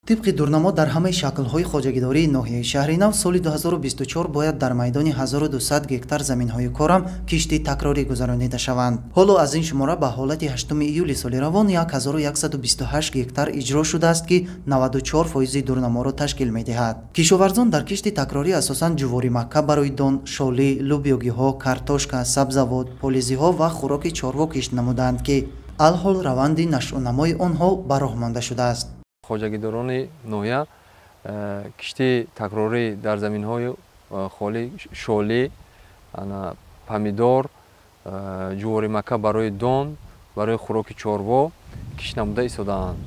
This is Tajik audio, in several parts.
Тибқи дурнамо дар ҳамаи шаклҳои хоҷагидории ноҳияи Шаҳринав соли 2024 бояд дар майдони 1200 гектар заминҳои корам кишти такрорӣ гузаронида шаванд. Ҳоло аз ин шумора ба ҳолати 8 июли соли равон 1128 гектар иҷро шудааст, ки 94% дурнаморо ташкил медиҳад. Кишоварзон дар кишти такрорӣ асосан ҷуворимакка барои дон, шолӣ, лӯбиёгиҳо, картошка, сабзавот, полизиҳо ва хӯроки чорво кишт намуданд, ки алҳол раванди нашъунамои онҳо ба роҳ монда шудааст. Хоҷагидорони ноҳия кишти такрорӣ дар заминҳои холӣ шолӣ, помидор, ҷуворимакка барои дон, барои хӯроки чорво кишт намуда истодаанд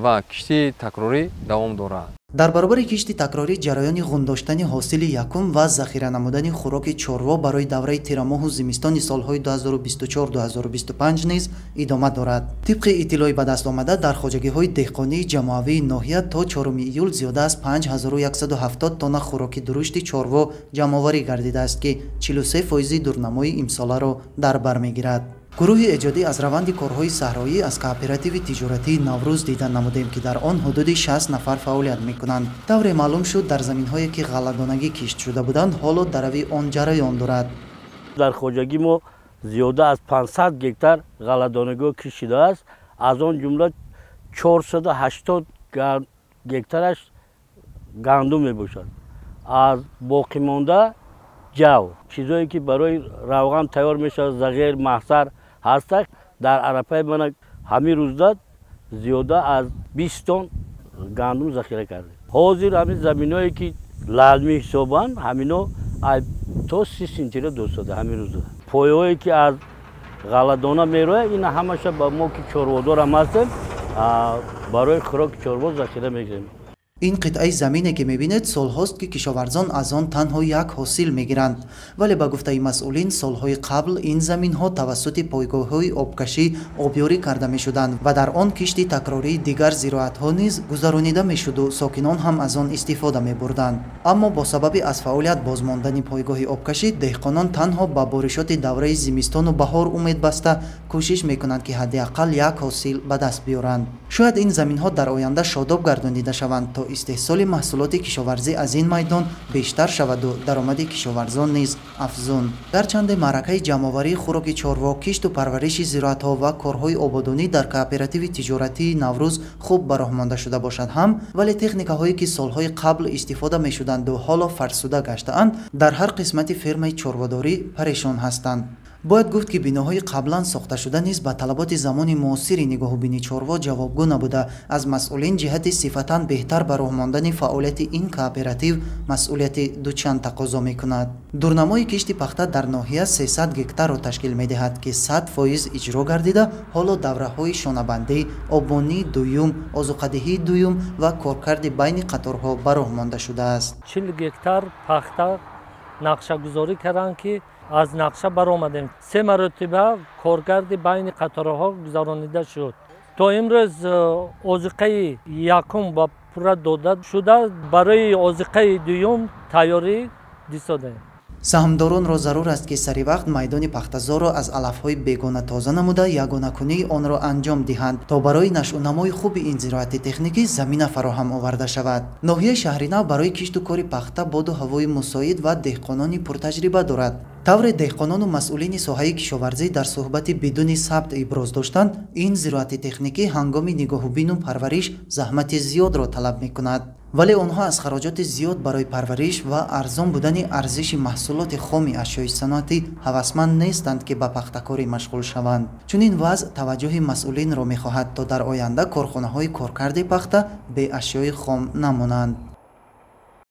ва кишти такрорӣ давом дорад. Дар баробари кишти такрорӣ ҷараёни ғундоштани ҳосили якум ва захира намудани хӯроки чорво барои давраи тирамоҳу зимистони солҳои 2024-2025 низ идома дорад. Тибқи иттилои ба даст омада, дар хоҷагиҳои деҳқонии ҷамоавии ноҳия то 4 июл зиёда аз 5170 тонна хӯроки дурушти чорво ҷамъоварӣ гардидааст, ки 43% дурнамои имсоларо дар бар мегирад. Гурӯҳи эҷодӣ аз раванди корҳои саҳроӣ аз кооперативи тиҷоратии Наврӯз дида намудем, ки дар он ҳудуди 60 нафар фаъолият мекунанд. Тавре маълум шуд, дар заминҳое ки ғалладонагӣ кишт шуда буданд, ҳоло дарави он ҷараён дорад. Дар хоҷагӣ мо зиёда аз 500 гектар ғалладонагиҳо кишт шудааст, аз он ҷумла 480 гектараш гандум мебошад. Аз боқимонда ҷав, чизое ки барои равған тайёр мешавад, зағир, маҳсар ҳастак. Дар арафаи мана ҳамин рӯзда зиёда аз 20 тонн гандум захира кардем. Ҳозир ҳамин заминое ки лалмӣ ҳисобанд, ҳамино то 30 сентира достода ҳамин рӯзда. Пояҳое ки аз ғалладона мерояд, ина ҳамаша ба мо ки чорводорам ҳастем, барои хӯроки чорво захира мекунем. Ин қитъаи замине ки мебинед, солҳост ки кишоварзон аз он танҳо як ҳосил мегиранд. Вале ба гуфтаи масъулин, солҳои қабл ин заминҳо тавассути пойгоҳҳои обкашӣ обёрӣ карда мешуданд ва дар он кишти такрории дигар зироатҳо низ гузаронида мешуду сокинон ҳам аз он истифода мебурданд. Аммо бо сабаби аз фаъолият бозмондани пойгоҳи обкашӣ, деҳқонон танҳо ба боришоти давраи зимистону баҳор умед баста кӯшиш мекунанд, ки ҳадди ақал як ҳосил ба даст биёранд. Шояд ин заминҳо дар оянда шодоб гардонида шаванд, то истеҳсоли маҳсулоти кишоварзӣ аз ин майдон бештар шаваду даромади кишоварзон низ афзун. Гарчанде маъракаи ҷамъоварии хӯроки чорво, кишту парвариши зироатҳо ва корҳои ободонӣ дар кооперативи тиҷоратии Наврӯз хуб ба роҳ монда шуда бошад ҳам, вале техникаҳое ки солҳои қабл истифода мешуданду ҳоло фарсуда гаштаанд, дар ҳар қисмати фермаи чорводорӣ парешон ҳастанд. Бояд гуфт, ки биноҳои қаблан сохташуда низ ба талаботи замони муосири нигоҳубини чорво ҷавобгӯ набуда, аз масъулин ҷиҳати сифатан беҳтар ба роҳ мондани фаъолияти ин кооператив масъулияти дучанд тақозо мекунад. Дурнамои кишти пахта дар ноҳия 300 гектарро ташкил медиҳад, ки 100% иҷро гардида, ҳоло давраҳои шонабандӣ, оббонии дуюм, озуқадиҳии дуюм ва коркарди байни қаторҳо ба роҳ монда шудааст. 40 гектар пахта нақшагузорӣ карданд, ки аз нақша баромадем. 3 маротиба коркарди байни қатораҳо гузаронида шуд. То имрӯз озиқаи якум ба пурра дода шуда, барои озиқаи дуюм тайёрӣ дисодем. Саҳмдоронро зарур аст, ки сари вақт майдони пахтазорро аз алафҳои бегона тоза намуда, ягонакунии онро анҷом диҳанд, то барои нашъунамои хуби ин зироати техникӣ замина фароҳам оварда шавад. Ноҳияи Шаҳринав барои кишту кори пахта боду ҳавои мусоид ва деҳқонони пуртаҷриба дорад. Тавре деҳқонону масъулини соҳаи кишоварзӣ дар суҳбати бидуни сабт иброз доштанд, ин зироати техникӣ ҳангоми нигоҳубину парвариш заҳмати зиёдро талаб мекунад. Вале онҳо аз хароҷоти зиёд барои парвариш ва арзон будани арзиши маҳсулоти хоми ашёи саноатӣ ҳавасманд нестанд, ки ба пахтакорӣ машғул шаванд. Чунин вазъ таваҷҷӯҳи масъулинро мехоҳад, то дар оянда корхонаҳои коркарди пахта бе ашёи хом намонанд.